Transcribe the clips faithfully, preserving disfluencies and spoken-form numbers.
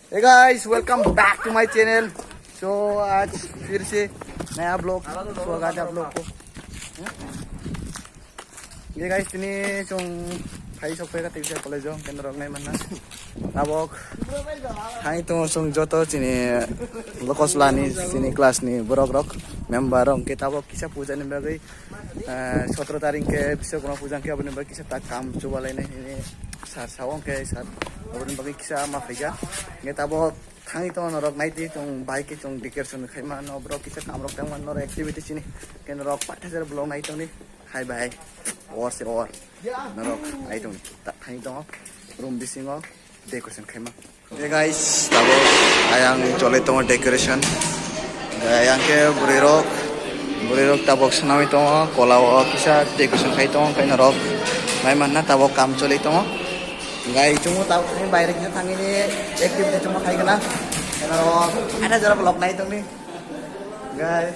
Hey guys, welcome back to my channel. So आज फिर से नया ब्लॉग, स्वागत है आप लोग को। ये guys, tini chwng phai sok phaikha Tripura College o, hwnkhe norok nai manna. Tabok hai tongo chwng joto chini lokoslani, chini class ni borok rok, member rok, hwnkhe tabok kisa puja ni bagwi, eh, sotro tarik khe Biswakarma puja, hwnkhe aboni bagwi kisa ta kam chuba lainai hwnwi sir sao, hwnkhe sir aboni bagwi kisa ma phaikha. Hwnkhe tabok thangwi tongo norok, naitwi chwng bai khe chwng decoration khaima no, borok kisa kam rok tangma norok activity chini, hwnkhe norok paithajar vlog nai tongdi. Hai bai, or se or. Norok ai tong ta thani tongo room bisingo decoration khaima. Hey guys, tabok ayang chole tongo decoration. Ayang khe bwrwi rok, bwrwi rok tabok swnamwi tongo, kola o kisa decoration khai tongo, khe norok nai manna tabok kam choli tongo. Gai chungo tabok ni baire kisa thangini activity chungo khai gana. Norok ada jora vlog nai tongni. Guys,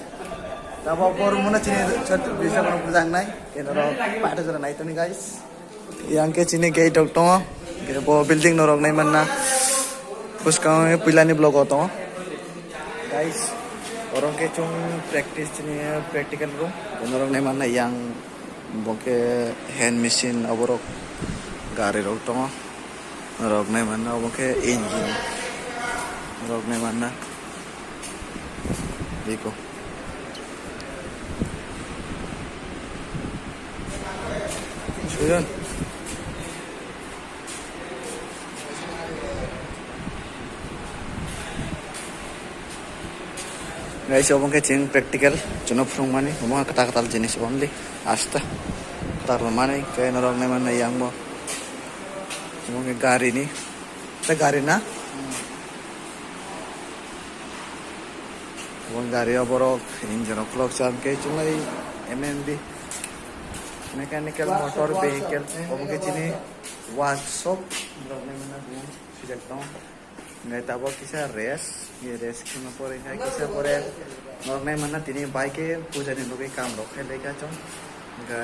tabok bor muna chini chot bisa kono bujang nai. Khe norok pada jora nai tongni guys. Yang khe chini gate rok tongo. Khe bo building norok nai manna. Bwskango puilani block o tongo. Guys, oro khe chwng practice chini practical room. Norok nai manna yang bo khe hand machine oborok gari rok tongo. Norok nai manna obo khe engine. Norok nai manna. Biko. Suyon. Guys, obo khe chwng practical, chwngno phwrwngmani, omo khe kwtal kwtal jinis only, asta kwtal rwmani, khe norok nai manna yang bo. Omo khe gari ni, ta gari na? Omo gari o borok engine rok khulok cham khe chwnglai M M B, mechanical motor vehicle, omo khe chini workshop, borok nai manna swijak tongo. Hingke tabok kisa rest, ye rest khema pore hingke kisa pore norok nai manna tini bike puja ni bagwi kam rok khai lai kha chwng. Hingke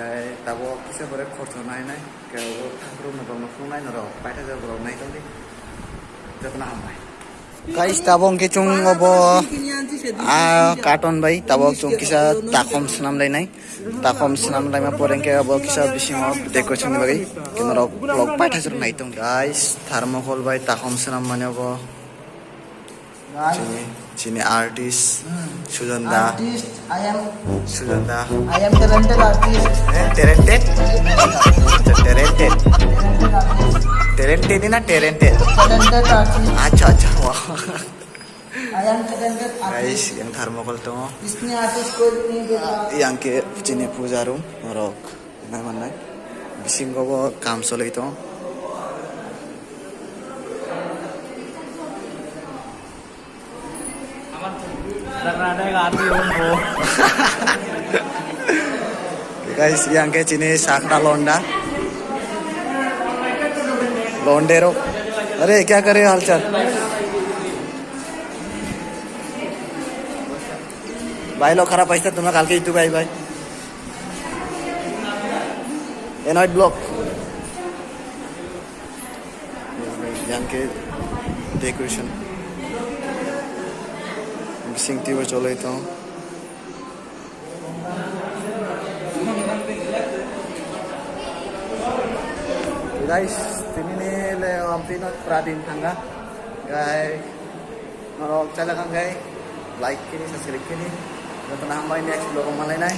tabok kisa pore khorcho nai nai, hingke abo thakrok no rok no phunuk nai norok paithago borok nai tongdi. Jotono hambai. Guys, tabok hingke chwng obo, ah, carton bai tabok chwng kisa takhom swnam lai nai. Takhom swnam laima pore hingke abo kisa bisingo decoration ni bagwi norok vlog paithago nai tong. Guys, thermocol bai takhom swnam mani obo. Chini, chini artist, Sujan da. Artist, I am, Sujan da. I am talented artist. Eh, talented? Talented. Talented ni na talented? Talented artist. Acha, acha, wah. I am talented artist. Guys, yang thermocol tongo. Isni artist koi bhi nahi dekha. Yang ke chini puja room, norok. Nai mannai. Bisingo bo kam soloi tongo. Guys, yang ke chini sakna londa. Londe ro. Are, kya kare, halchal? Bhai log kharap aisa, tumra kalke itu bhai bhai. Annoyed block. Yang ke decoration. Bising tiwa cholai tong. Guys, tini ni le ampino pradin thanga. Guys, norok chala kang gai. Like kini, subscribe kini. Jotono hambai, next vlog o malai nai.